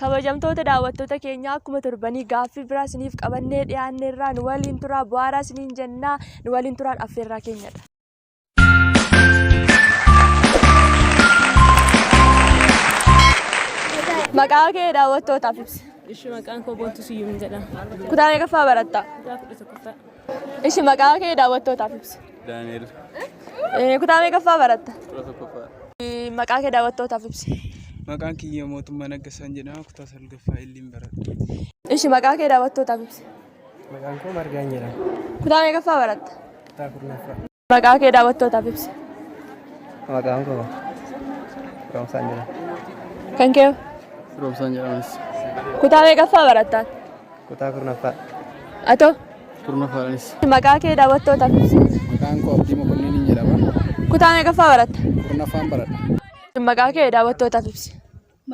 Kabajamtoota daawwattoota keenyaa akkuma torbanii gaaffii biraa isiniif qabannee dhiyaanneerraa nu waliin turaa bu'aaraa isiniin jennaa nu waliin turaan affeerraa keenyadha. Maqaa kee daawwattootaaf ibsi. Ishi maqaan koo Boontuu Siyyuum jedhama. Kutaa meeqaffaa baratta? Kutaa 11ffaa. Ishi maqaa kee daawwattootaaf ibsi. Daani'el. Kutaa meeqaffaa baratta? 11ffaa. Maqaa kee daawwattootaaf ibsi. Maqaan kiyya Mootummaa Naggasaan jedhama. Kutaa salgaffaa Illiin baradha. Ishi maqaa kee daawwattootaaf ibsi. Maqaan koo Margaan jedhama. Kutaa meeqaffaa baratta? Kutaa 10ffaa. Maqaa kee daawwattootaaf ibsi. Maqaan koo Firoomsaan jedhama. Kan kee Firoomsaan jedhamas. kutaa meeqaffaa barattaan? Kutaa 10ffaa. Atoo Kurnaffaadhaanis. maqaa kee daawwattootaaf ibsi. Maqaan koo Abdii Mokonniin jedhama. Kutaa meeqaffaa baratta? Kurnaffaan baradha. Maqaa kee daawwattootaaf ibsi.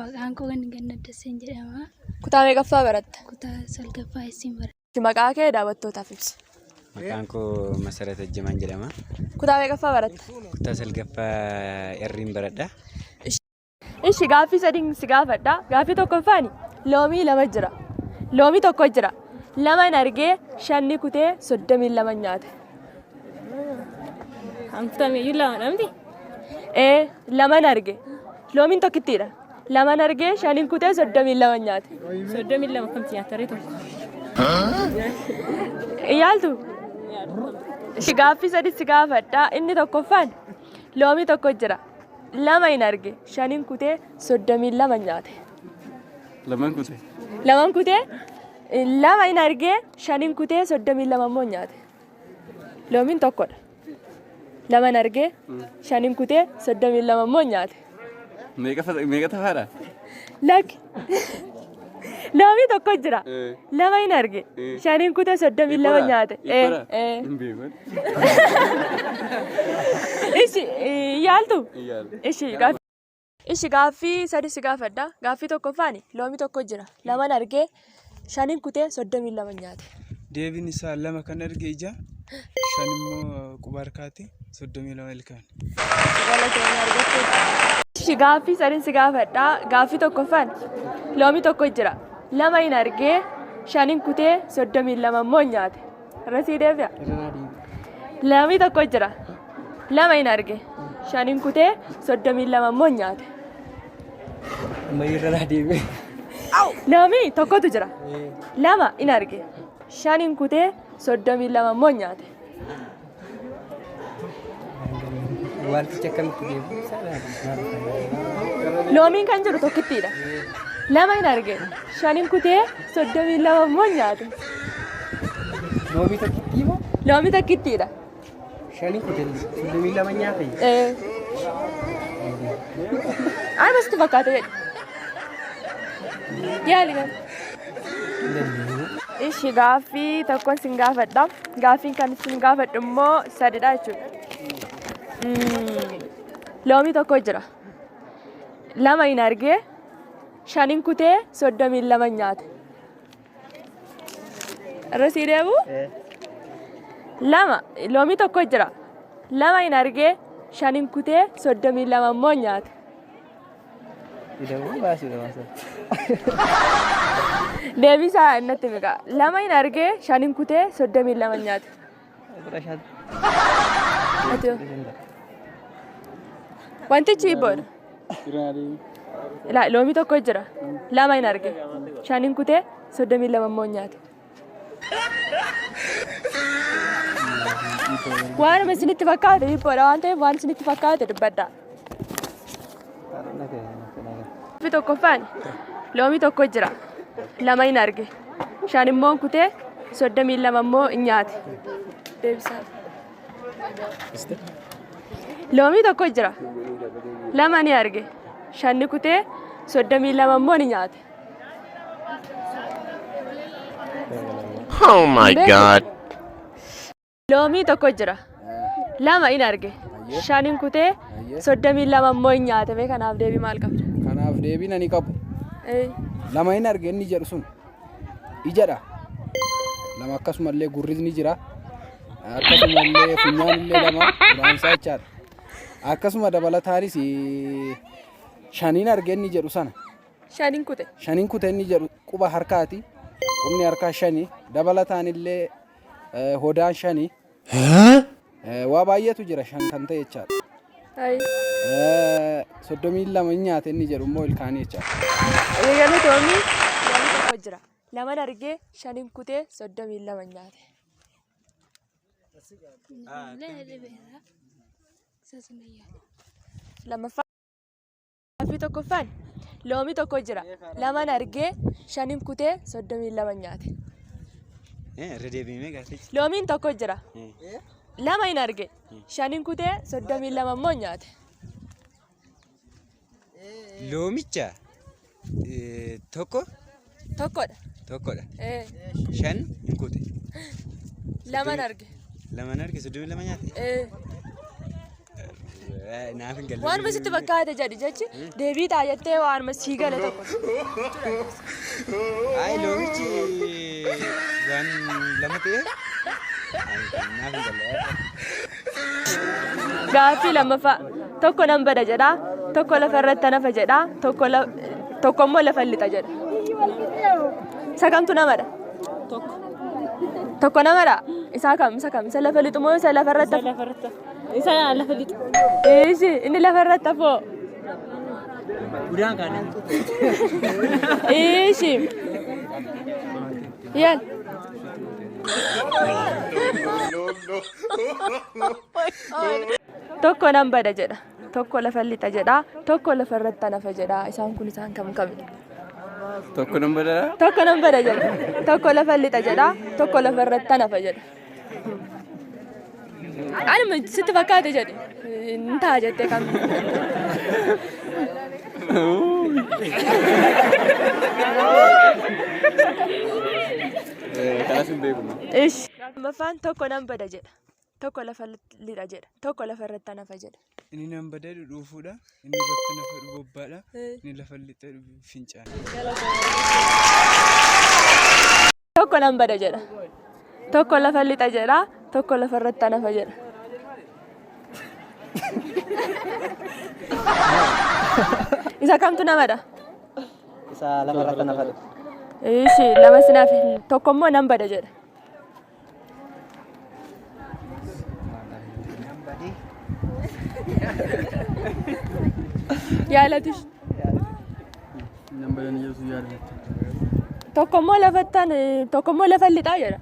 Maqaan koo Gannat Dasseen jedhama. Kutaa meeqaffaa baratta? Kutaa salgaffaa isin baradha. Maqaa kee daawwattootaaf ibsi. Maqaan koo Masarat Ejjemaan jedhama. Kutaa meeqaffaa baratta? Kutaa salgaffaa irriin baradha. Ishi gaaffii sadiin si gaafadha. Gaaffii tokkoffaan loomii lama jira. Loomii tokko jira. Lama hin argee shanni kutee 32 nyaate. Kan kutame iyyuu lamadha miti? Ee lama hin arge. Loomiin tokkittiidha. Laman argee shanin kutee 32 nyaate. 32 akkamitti nyaata ree tokko? Yaaltu? Gaaffii sadi si gaafadha. Inni tokkoffaan loomii tokko jira. Lama hin arge shanin kutee 32 nyaate. Lamaan kute. Laman kutee lama hin argee shanin kutee 32 immoo nyaate. Loomiin tokkodha. Laman argee shanin kutee 32 immoo nyaate. Meeqa tafaadha? Lakki. Loomii tokko jira. Lama hin arge. Shanin kutee 32 nyaate. Ee. Hin beeku. Ishi yaaltu? Hin yaalu. Ishi gaaffii. Ishi gaaffii sadi si gaafadha. Gaaffii tokkoffaan loomii tokko jira. Laman argee shanin kutee 32 nyaate. Deebiin isaa lama kan arge ija, shan immoo quba harkaati, 32 ilkaan. Galatoomii argachuudha. Ishi gaaffii sadin si gaafadha. Gaaffii tokkoffaan loomii tokko jira. Lama hin argee shanin kutee 32 immoo nyaate. Irra sii deebi'a. Loomii tokko jira. Lama hin arge. Shanin kutee 32 immoo nyaate. Amma irra naa deebi'e. Loomii tokkotu jira. Lama hin arge. Shanin kutee 32 immoo nyaate. Wantichi akkamitti deebi'u isaa Loomiin kan jiru tokkittiidha. Lama hin arge. Shanin kutee 32 immoo nyaate. Loomii tokkittii moo? Loomii tokkittiidha. Shanii kutee 32 nyaate. Ee. Ay masitti fakkaate jedhe. Yaali gaafa. Ishi gaaffii tokkon sin gaafadha. Gaaffiin kan sin gaafadhu immoo sadidha jechuudha. Loomii tokko jira. Lama hin argee shanin kutee 32 nyaate. Irra sii deebi'u? Lama loomii tokko jira. Lama hin argee shanin kutee 32 immoo nyaate. Ida'uu baasuudha baasuudha. Deebii isaa natti himi kaa. Lama hin argee shanin kutee 32 nyaate. 15. Ati hoo? Wantichi hibboodha. Ilaa loomii tokko jira. Lama hin arge. Shanin kutee 32 immoo nyaate. Waanuma isinitti fakkaate hibboodha waan ta'eef waan isinitti fakkaate dubbadhaa. Gaaffii tokkoffaan loomii tokko jira. Lama hin arge. Shan immoo kutee 32 immoo hin nyaate. Deebisaa. Loomii tokko jira. Lama ni arge. Shan ni kutee 32 immoo ni nyaate. Oh my god. Loomii tokko jira. Lama in arge. Shanin kutee 32 immoo hin nyaate. Mee kanaaf deebii maal qabda? Kanaaf deebiin ani qabu. Ee. Lama hin arge inni jedhu sun ijadha. Lama akkasumallee gurris ni jira. Akkasumallee funyaan illee lama ulaansaa jechaadha. Akkasuma dabalataanis shaniin arge inni jedhu sana. Shaniin kute. Shaniin kute inni jedhu quba harkaati. Qubni harkaa shani. Dabalataan illee hodaan shani. Waa baay'eetu jira shan kan ta'e jechaadha. Ayi. 32 hin nyaate inni jedhu immoo ilkaanii jechaadha. Galatoomii. Namni tokko jira. Laman argee shaniin kutee 32 nyaate. Lammaffaa fi tokkoffaan loomii tokko jira. Laman argee shaniin kutee 32 nyaate. Irra deebi'imee gaaffichi. Loomiin tokko jira. Lama hin arge. Shaniin kutee 32 immoo nyaate. Loomicha tokko Tokkodha. Tokkodha. Shan hin kute. Laman arge. Laman arge 32 nyaate. Naaf hin galle. Waanuma sitti fakkaate jedhi jechi deebii ta'a jettee waanuma sii gale tokko. Ayi loomichi waan lama ta'e naaf hin galle. Gaaffii lammaffaa. Tokko nan bada jedha. Tokko lafa irratti nafa jedha. Tokko immoo lafa lixa jedha. Isa kamtu namadha? Tokko. Tokko namadha? Isaa kam? Isa kam? Isa lafa lixu moo isa lafa irratti Isa lafa irratti hafu. Isa lafa lixu. Ishi inni lafa irratti hafoo. Udaan kaane. Ishi. Yaal. Tokko nan bada jedha. Tokko lafa lixa jedha. Tokko lafa irratti nafa jedha. Isaan kun isaan kam kamidha? Tokko nan bada. Tokko nan bada jedha. Tokko lafa lixa jedha. Tokko lafa irratti nafa jedha. Anuma sitti fakkaate jedhe. Hin ta'a jettee kam. Kanas hin beeku. Ish. Lammaffaan tokko nan bada jedha. Tokko lafa lixa jedha. Tokko lafa irratti nafa jedha. Inni nan badee dhufuudha. Inni irratti nafa bobbaadha. Inni lafa lixee fincaan. Tokko nan bada jedha. Tokko lafa lixa jedha. Tokko lafa irratti nafa jedha. Isa kamtu namadha? Isa lafa irratti nafa. Ishi lama sinaaf tokko immoo nan bada jedha. Yaalatish. Nan badan jedhu yaadatti. Tokko immoo lafattaan tokko immoo lafa lixaa jedha.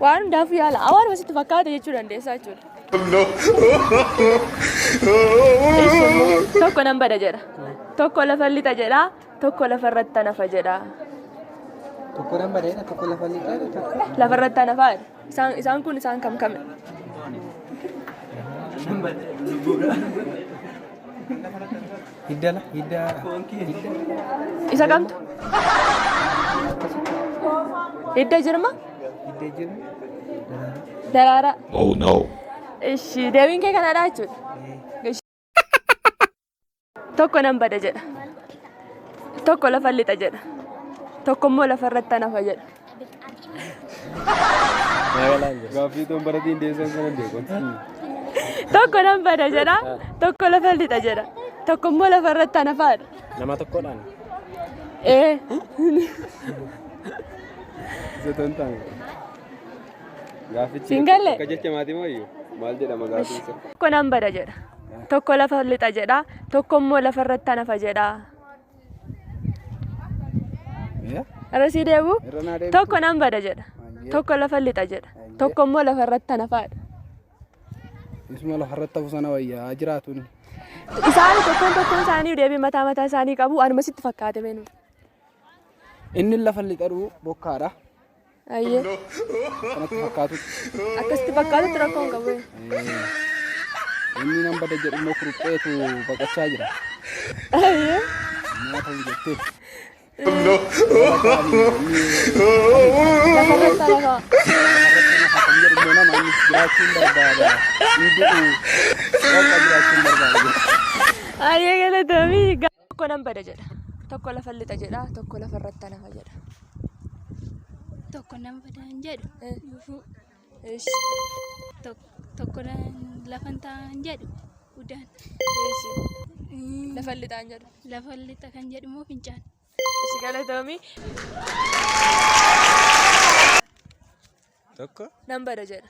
Waan hundaafuu yaala. Waanuma sitti fakkaate jechuu dandeessaa jechuudha. Tokko nan bada jedha. Tokko lafa lixa jedha. Tokko lafa irratti nafa jedha. Tokko nan badeedha, tokko lafa lixaadha, tokko. Lafa irratti nafa jedha. Isaan kun isaan kam kami? Hidda la, hidda. Hidda. Isa kamtu? Hidda jirma? Hidda jirma. Daraaraa. Oh no. Ishi deebiin kee kanadha jechuudha. Ishi. Tokko nan bada jedha. Tokko lafa lixa jedha. Tokko immoo lafa irratti nafa jedha. Gaaffii toon baratiin deessan sana beeku. Tokko nan bada jedha. Tokko lafa lixa jedha. Tokko immoo lafa irratti nafaadha. Nama tokkodhaan. Ee. Isa toon taane. Gaaffichi Siin galle? akka jecha maatii moo iyyuu maal jedhama gaaffiin isa? Tokko nan bada jedha. Tokko lafa lixa jedha. Tokko immoo lafa irratti nafa jedha. Irra sii deebi'u? Irra naa deebi'u. Tokko nan bada jedha. Tokko lafa lixa jedha. Tokko immoo lafa irratti nafaadha. Isuma lafa irratti hafu sana wayyaa jiraatu inni. Isaan tokkoon tokkoon isaanii deebii mataa mataa isaanii qabu. Anuma sitti fakkaate meenu. Inni lafa lixadhu bokkaadha. Ayyee. Kanatti fakkaatutti. Akkasitti fakkaatutti rakkoo hin qabu. Inni nan bada jedhu immoo kurupheetu baqachaa jira. Ayyee. Nyaata hin jettee. Lafa irratti nafa. Kan jedhu immoo nama inni jiraachuun barbaada. Inni du'u bakka jiraachuun barbaada. Ayyee galatoomii. Tokko nan bada jedha. Tokko lafa lixa jedha. Tokko lafa irratti nafa jedha. Tokko nan badaan jedhu dhufuu. Ishi. Tokko lafa hin taa'an jedhu. Udaan. Ishi. Lafa lixaan jedhu. Lafa lixa kan jedhu immoo fincaan. Ishi galatoomi. Tokko. Nan bada jedha.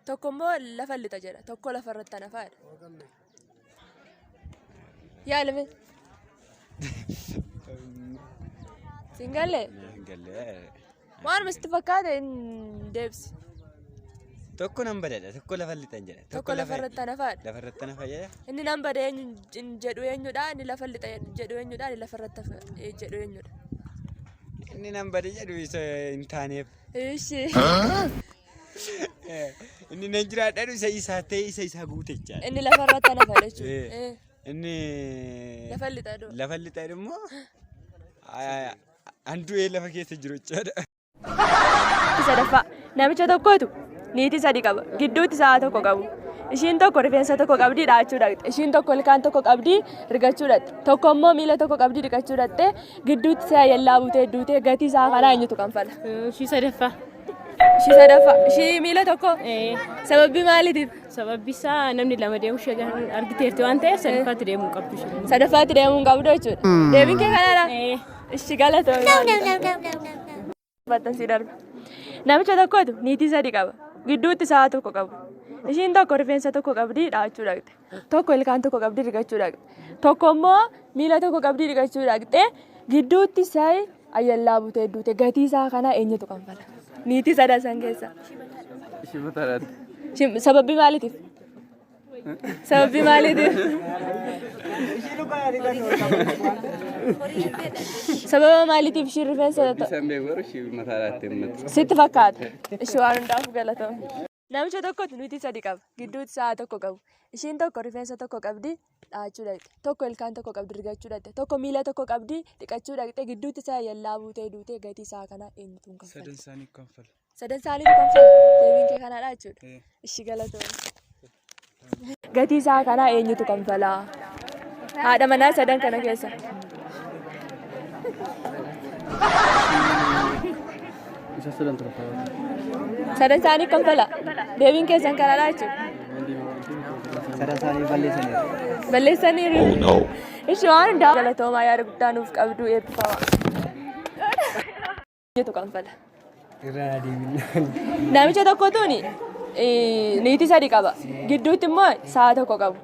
Tokko immoo lafa lixa jedha. Tokko lafa irratti hanafa jedha. Yaalime. Siin galle? Naaf hin galle. Waanuma sitti fakkaate hin deebisi. Tokko nan badadha. Tokko lafa lixan jedha. Tokko lafa irratti hanafaadha. Lafa irratti hanafa jedha. Inni nan bada eenyu jedhu eenyudha? Inni lafa lixa jedhu eenyudha? Inni lafa irratti hafa jedhu eenyudha? Inni nan bade jedhu isa hin taaneef. Ishi. Inni nan jiraadha jedhu isa isaa ta'e isa isaa guute jechaadha. Inni lafa irratti hanafa jechuudha. Inni Lafa lixa jedhu. lafa lixa jedhu immoo handu'ee lafa keessa jiru jechaadha. Sadaffaa namicha tokkotu niitii sadi qaba. Gidduutti sa'a tokko qabu. Ishiin tokko rifeensa tokko qabdii dhahachuu dhaqxe. Ishiin tokko ilkaan tokko qabdii rigachuu dhaqxe. Tokko immoo miila tokko qabdii dhiqachuu dhaqxe. Gidduutti sa'a yallaa buutee duutee gatii isaa kanaa eenyutu kanfala? Ishii sadaffaa. Ishii sadaffaa. Ishii miila tokko. Sababii maaliitiif? Sababbi isaa namni lama deemu ishee argiteerti waan ta'eef sadaffaatti deemuu qabdu isheen. Sadaffaatti deemuu hin qabdu jechuudha. Deebiin kee kanaadha? Ishi galatoomi. Baxxansii darba. Namicha tokkotu niitii sadi qaba. Gidduutti sa'a tokko qabu. Ishiin tokko rifeensa tokko qabdii dhahachuu dhaqxe. Tokko ilkaan tokko qabdii rigachuu dhaqxe. Tokko immoo miila tokko qabdii dhiqachuu dhaqxe. Gidduutti sa'i ayyallaa butee duute gatii isaa kanaa eenyutu kanfala? Niitii sadan san keessa. Ishii mataadhaatti. Sababii maaliitiif? Sababii maaliitiif? Sababa maaliitiif ishiin rifeensa Isaan beeku garuu ishii mataadhaatti himmatu. Sitti fakkaata. Ishii waan hundaaf galatoomi. Namicha tokkotu niitii sadi qaba. Gidduutti sa'a tokko qabu. Ishiin tokko rifeensa tokko qabdi dhahachuu dhaqxe. Tokko ilkaan tokko qabdi rigachuu dhaqxe. Tokko miila tokko qabdi dhiqachuu dhaqxe. Gidduutti sa'a yallaa buutee duutee gatii isaa kanaa eenyutu hin kanfala? Sadan isaanii kanfala. Sadan isaaniitu kanfala. Deebiin kee kanaadha jechuudha. Ishi galatoomi. Gatii isaa kanaa eenyutu kanfala? Haadha manaa sadan kana keessa. Isa sadan torba. Sadan isaanii kanfala. Deebiin keessan kanaadha jechuudha. Sadan isaanii balleessaniiru. Balleessaniiru. Ishi waan hundaa galatoomaa yaada guddaa nuuf qabdu eebbifama. Eenyutu kanfala? Irraa deebiin. Namicha tokkotuuni niitii sadi qaba. Gidduutti immoo sa'a tokko qabu.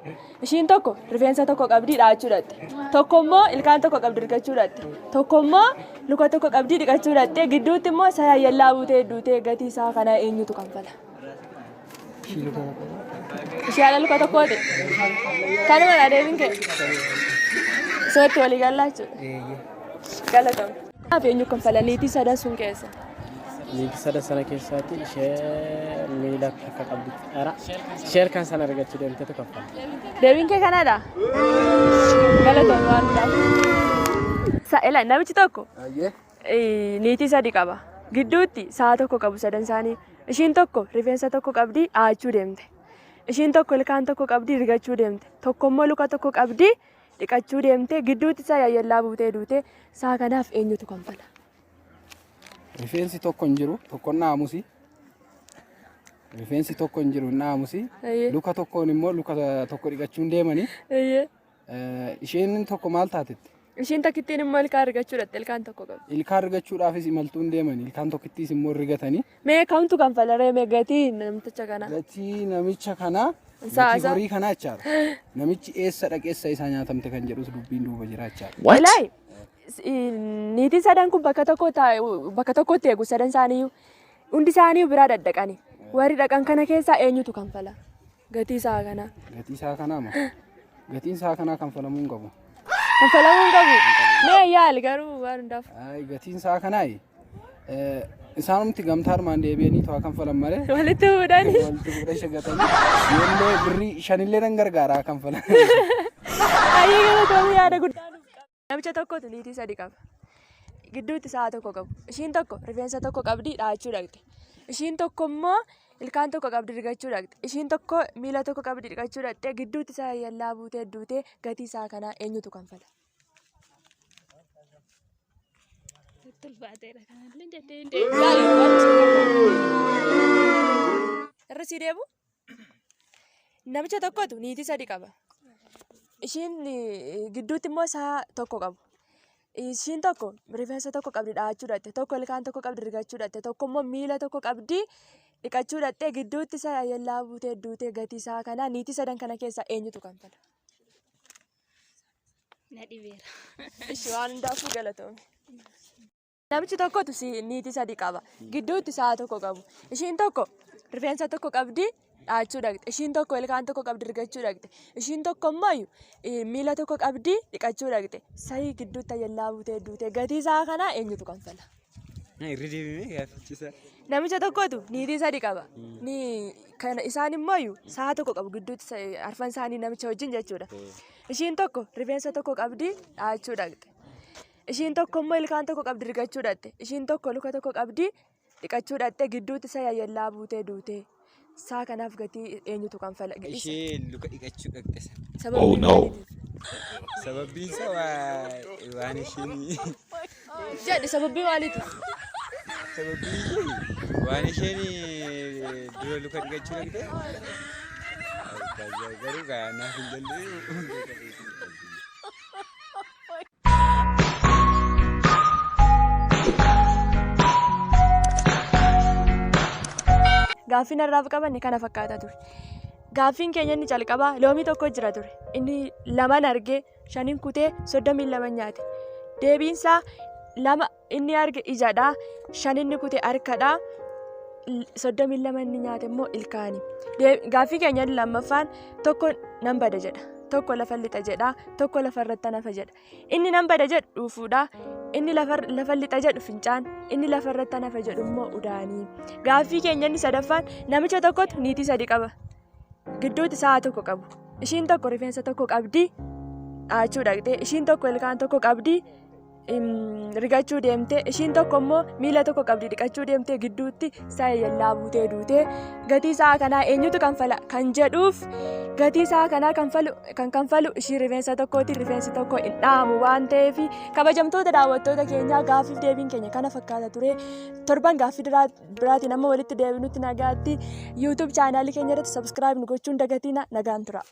Ishiin tokko rifeensa tokko qabdii dhahachuu dhaqxe. Tokko immoo ilkaan tokko qabdi rigachuu dhaqxe. Tokko immoo luka tokko qabdii dhiqachuu dhaqxe. Gidduutti immoo sa'a yallaa buutee duutee gatii isaa kana eenyutu kanfala? Ishee haala luka tokkooti. Kanuma deebiin kee. Isumatti walii gallaa jechuudha. Galatoomi. Kanaaf eenyu kanfala niitii sadan sun keessa? Niitii sadan sana keessaatti ishee miila takka qabdutti dhara. Ishee ilkaan sana argachuu deemtetu kaffala. Deebiin kee kanaadha? Galatoomi waan hundaaf. Sa'ela namichi tokko niitii sadi qaba. Gidduutti sa'a tokko qabu sadan isaanii. Ishiin tokko rifeensa tokko qabdii dhahachuu deemte. Ishiin tokko ilkaan tokko qabdii rigachuu deemte. Tokko immoo luka tokko qabdii dhiqachuu deemte. Gidduutti isaa yayyallaa buutee duute. Sa'a kanaaf eenyutu kanfala? Rifeensi tokko hin jiru, tokko hin dhaamusi. Rifeensi tokko hin jiru hin dhaamusi. Luka tokkoon immoo luka tokko dhiqachuun deemanii. Isheen tokko maal taatetti? Ishiin takkittiin immoo ilkaan rigachuu dhatte ilkaan tokko qabdi. Ilkaan rigachuudhaafis imaltuun deemanii ilkaan tokkittiis immoo rigatanii. Mee kamtu kanfala ree mee gatii namticha kanaa? Gatii namicha kanaa Isaa gatii isaa. horii kanaa jechaadha. Namichi eessa dhaqeessa isaa nyaatamte kan jedhus dubbiin duuba jira jechaadha. Ilaayi niitiin sadan kun bakka tokko bakka tokkotti eegu sadan isaaniiyyuu hundi isaaniiyyuu biraa daddaqani. Warri dhaqan kana keessaa eenyutu kanfala? Gatii isaa kanaa. Gatii isaa kanaa moo? Gatiin isaa kanaa kanfalamuu hin qabu. Kanfalamuu hin qabu. Mee yaali garuu waan hundaaf. Ay, gatiin isaa kanaa isaanumti gamtaa armaan deebi'anii to'aa kanfalan malee. Walitti fuudhanii. Walitti fuudhanii shagatanii. Yoollee birrii shanillee nan gargaara kanfalan. Ayyee galatoomii yaada guddaa nuuf qaba. Namicha tokkotu niitii sadi qaba. Gidduutti sa'a tokko qabu. Ishiin tokko rifeensa tokko qabdii dhahachuu dhaqxe. Ishiin tokko immoo ilkaan tokko qabdi rigachuu dhaqxe. Ishiin tokko miila tokko qabdi dhiqachuu dhaqxe. Gidduutti sa'a yallaa buutee duutee gatii isaa kanaa eenyutu kanfala? Tulfaateera kanallee jettee hin deebiin. Irra sii deebu? Namicha tokkotu niitii sadi qaba. Ishiin gidduutti immoo isaa tokko qabu. Ishiin tokko rifeensa tokko qabdi dhahachuu dhatte, tokko ilkaan tokko qabdi rigachuu dhatte, tokko immoo miila tokko qabdi dhiqachuu dhatte gidduutti isa yellaa buutee duutee gatii isaa kanaa niitii sadan kana keessaa eenyutu kanfala? Na dhibeera. Ishi waan hundaafuu galatoomi. Namichi tokkotu si niitii sadi qaba. Gidduutti sa'a tokko qabu. Ishiin tokko rifeensa tokko qabdi dhahachuu dhaqxe. Ishiin tokko ilkaan tokko qabdi rigachuu dhaqxe. Ishiin tokko immoo miila tokko qabdi dhiqachuu dhaqxe. Sahii gidduutti ayyallaa buutee duute gatii isaa kanaa eenyutu kanfala? Irra deebimee gaaffichisa. Namicha tokkotu niitii sadi qaba. Ni kana isaan immoo sa'a tokko qabu gidduutti arfan isaanii namicha wajjin jechuudha. Ishiin tokko rifeensa tokko qabdi dhahachuu dhaqxe. Ishiin tokko immoo ilkaan tokko qabdi rigachuu dhatte. Ishiin tokko luka tokko qabdi dhiqachuu dhatte gidduutti isa yayyallaa buutee duute. Saa kanaaf gatii eenyutu kanfala? Ishee luka dhiqachuu dhaqxe sana. Sababii maaliitiif? Sababbiin isaa waan isheen Jedhi sababii maaliitiif? Sababbiin ishee waan isheen dura luka dhiqachuu dhaqxe garuu naaf hin galle. Gaaffiin har'aaf qabanne kana fakkaata ture. Gaaffiin keenya inni calqabaa loomii tokko jira ture. Inni laman argee shanin kutee 32 nyaate. Deebiinsaa lama inni arge ijadha, shan inni kute harkadha, 32 inni nyaate immoo ilkaani. Gaaffii keenya inni lammaffaan tokko nan bada jedha, tokko lafa lixa jedha, tokko lafa irratti nafa jedha. Inni nan bada jedhu dhuufuudha, inni lafa lixa jedhu fincaan, inni lafa irratti nafa jedhu immoo udaanii. Gaaffii keenya inni sadaffaan namicha tokkotu niitii sadi qaba. Gidduutti sa'a tokko qabu. Ishiin tokko rifeensa tokko qabdi dhahachuu dhaqxe. Ishiin tokko ilkaan tokko qabdi rigachuu deemte. Ishiin tokko immoo miila tokko qabdi dhiqachuu deemte gidduutti sa'a yallaa buutee duute. Gatii sa'a kanaa eenyutu kanfala kan jedhuuf gatii sa'a kanaa kan kanfalu ishii rifeensa tokkooti. Rifeensi tokko hin dhaamu waan ta'eef kabajamtoota daawwattoota keenyaa gaaffiif deebiin keenya kana fakkaata ture. Torban gaaffii biraatiin amma walitti deebinutti nagaatti. YouTube chaanaalii keenya irratti subscribe nu gochuun dagatiina nagaan tura.